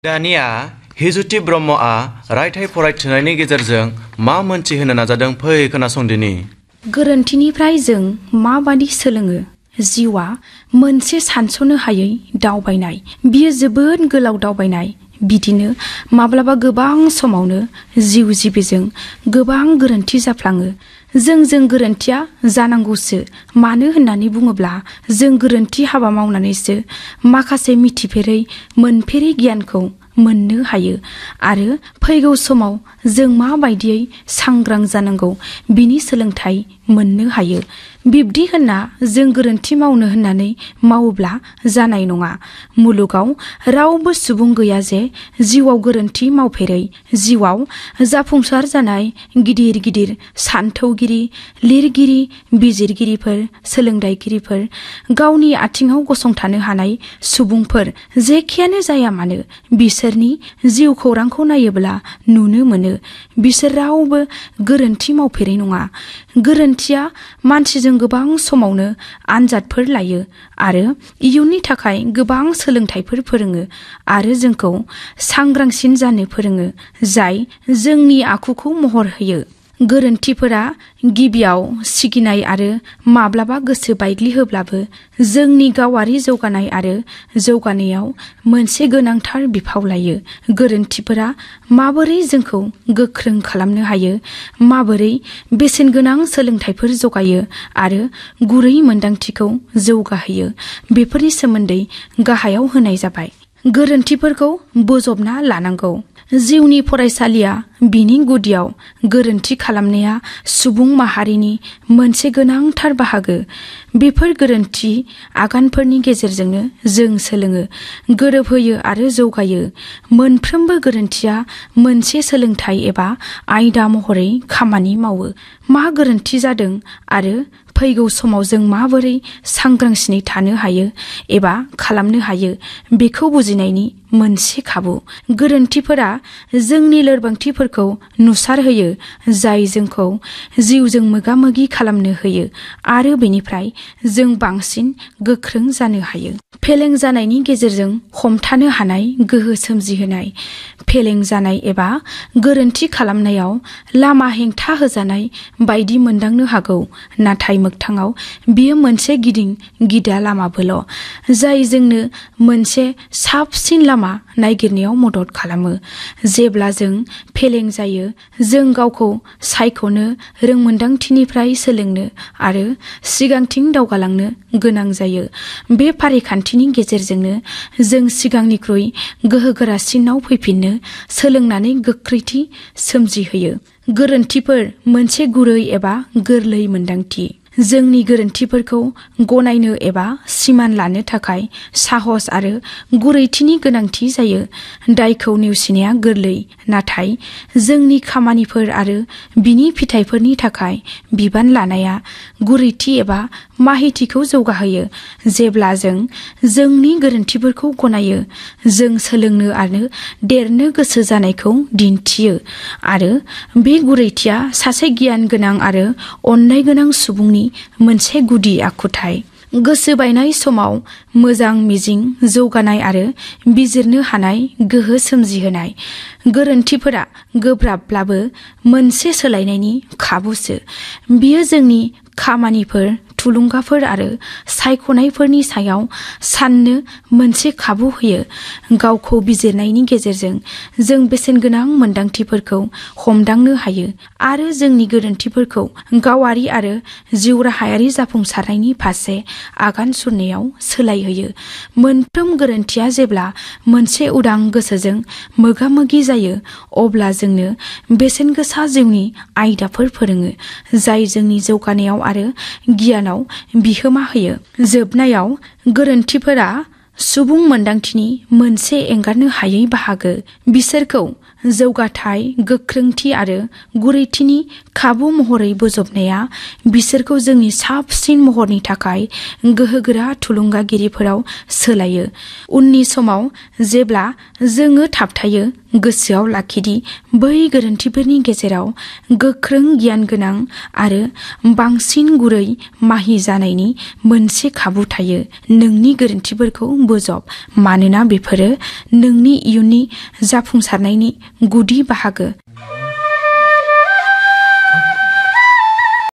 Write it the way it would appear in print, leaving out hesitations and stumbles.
दानिया हिजुति ब्रह्मआ रायथाइ फरायथिनायनि गेजेरजों मा मोनथिहोनो नाजादों फै खोनासंदिनि। गोरोन्थिनिफ्राय जों माबादि सोलोङो। जिउआ मोनसे सानस'नो हायै दावबायनाय। बियो जोबोद गोलाव दावबायनाय। बिदिनो माब्लाबा गोबां समावनो जिउ जिबिजों गोबां गोरोन्थि जाफ्लाङो। जों गोरोन्थिया जानांगौसो। मानो होननानै बुङोब्ला जों गोरोन्थि हाबा मावनानैसो माखासे मिथिफेरै मोनफेरै गियानखौ मोननो हायो आरो फैगौ समाव जों माबायदियै सांग्रां जानांगौ बिनि सोलोंथाइ मोननो हायो। बिब्दि होनना जों गोरोन्थि मावनो होननानै मावोब्ला जानाय नङा। मुलुगाव रावबो सुबुं गैया जे जिउआव गोरोन्थि मावफेरै। जिउआव जाफुंसार जानाय गिदिर गिदिर सानथौगिरि, लिरगिरि, बिजिरगिरिफोर, सोलोंथाइगिरिफोर, गावनि आथिङाव गसंथानो हानाय सुबुंफोर जेखियानो जाया मानो बिसोरनि जिउ खौरांखौ नायोब्ला नुनो मोनो बिसोर रावबो गोरोन्थि मावफेरै नङा। गोरोन्थिया मानसिजों गोबां समावनो आनजादफोर लायो आरो इयुननि थाखाय गोबां सोलोंथाइफोर फोरोङो आरो जोंखौ सांग्रांसिन जानो फोरोङो, जाय जोंनि आखुखौ महर होयो। गोरोन्थिफोरा गिबियाव सिगिनाय आरो माब्लाबा गोसो बायग्लिहोब्लाबो जोंनि गावारि जौगानाय आरो जौगानायाव मोनसे गोनांथार बिफाव लायो। गोरोन्थिफोरा माबोरै जोंखौ गोख्रों खालामनो हायो, माबोरै बेसेनगोनां सोलोंथाइफोर जगायो आरो गुरै मोन्दांथिखौ जौगाहोयो, बेफोरनि सोमोन्दै गाहायाव होनाय जाबाय। गोरोन्थिफोरखौ बोजबना लानांगौ। जिउनि फरायसालिया बिनि गुदियाव गोरोन्थि खालामनाया सुबुं माहारिनि मोनसे गोनांथार बाहागो। बेफोर गोरोन्थि आगानफोरनि गेजेरजोंनो जों सोलोङो, गोरोबहोयो आरो जौगायो। मोनफ्रोमबो गोरोन्थिया मोनसे सोलोंथाइ एबा आयदा महरै खामानि मावो। मा गोरोन्थि जादों आरो फैगौ समाव जों माबोरै सांग्रांसिनै थानो हायो एबा खालामनो हायो बेखौ बुजिनायनि मोनसे खाबु। गोरोन्थिफोरा जोंनि लोरबांथिफोरखौ नुसारहोयो, जाय जोंखौ जिउजों मोगा-मोगि खालामनो होयो आरो बेनिफ्राय जों बांसिन गोख्रों जानो हायो। फेलें जानायनि गेजेरजों हमथानो हानाय गोहो सोमजिहोनाय। फेलें जानाय एबा गोरोन्थि खालामनायाव लामा हेंथा होजानाय बायदि मोनदांनो हागौ, नाथाय मोगथाङाव बियो मोनसे गिदिं गिदा लामाबोल', जाय जोंनो मोनसे साबसिन लामा नागिरनायाव मदद खालामो। जेब्ला जों फेलें जायो, जों गावखौ सायख'नो, रोंमोन्दांथिनिफ्राय सोलोंनो आरो सिगांथिं दावगालांनो गोनां जायो। बे फारिखान्थिनि गेजेरजोंनो जों सिगांनिख्रुइ गोहोगोरासिनाव फैफिननो सोलोंनानै गोख्रैथि सोमजिहोयो। गोरोन्थिफोर मोनसे गुरै एबा गोरलै मोन्दांथि। जोंनि गोरोन्थिफोरखौ गनायनो एबा सिमान लानो थाखाय साहस आरो गुरैथिनि गोनांथि जायो। दायखौ नेवसिनाया गोरलै, नाथाय जोंनि खामानिफोर आरो बिनि फिथाइफोरनि थाखाय बिबान लानाया गुरैथि एबा माहितिखौ जौगाहोयो। जेब्ला जों जोंनि गोरोन्थिफोरखौ गनायो, जों सोलोंनो आरो देरनो गोसो जानायखौ दिन्थियो आरो बे गुरैथिया सासे गियान गोनां आरो अननाय गोनां सुबुंनि मोनसे गुदि आखुथाय। गोसो बायनाय समाव मोजां मिजिं, जौगानाय आरो बिजिरनो हानाय गोहो सोमजिहोनाय। गोरोन्थिफोरा गोब्राबब्लाबो मोनसे सोलायनायनि खाबुसो। बियो जोंनि खामानिफोर, थुलुंगाफोर आरो सायख'नायफोरनि सायाव साननो मोनसे खाबु होयो। गावखौ बिजिरनायनि गेजेरजों जों बेसेनगोनां मोन्दांथिफोरखौ हमदांनो हायो आरो जोंनि गोरोन्थिफोरखौ गावारि आरो जिउराहायारि जाफुंसारनायनि फारसे आगान सुरनायाव सोलायहोयो। मोनफ्रोम गोरोन्थिया जेब्ला मोनसे उदां गोसोजों मोगा-मोगि जायो, अब्ला जोंनो बेसेनगोसा जिउनि आयदाफोर फोरोङो, जाय जोंनि जौगानायाव आरो गियानाव बिहोमा होयो। जोबनायाव, गोरोन्थिफोरा सुबुं मोन्दांथिनि मोनसे एंगारनो हायै बाहागो। बिसोरखौ जौगाथाय, गोख्रोंथि आरो गुरैथिनि खाबु महरै बोजबनाया बिसोरखौ जोंनि साबसिन महरनि थाखाय गोहोगोरा थुलुंगागिरिफोराव सोलायो। उननि समाव जेब्ला जोङो थाबथायो, गोसोआव लाखिदि बै गोरोन्थिफोरनि गेजेराव गोख्रों गियान गोनां आरो बांसिन गुरै माहि जानायनि मोनसे खाबु थायो। नोंनि गोरोन्थिफोरखौ बोजब, मानोना बेफोरो नोंनि इयुननि जाफुंसारनायनि गुदि बाहागो।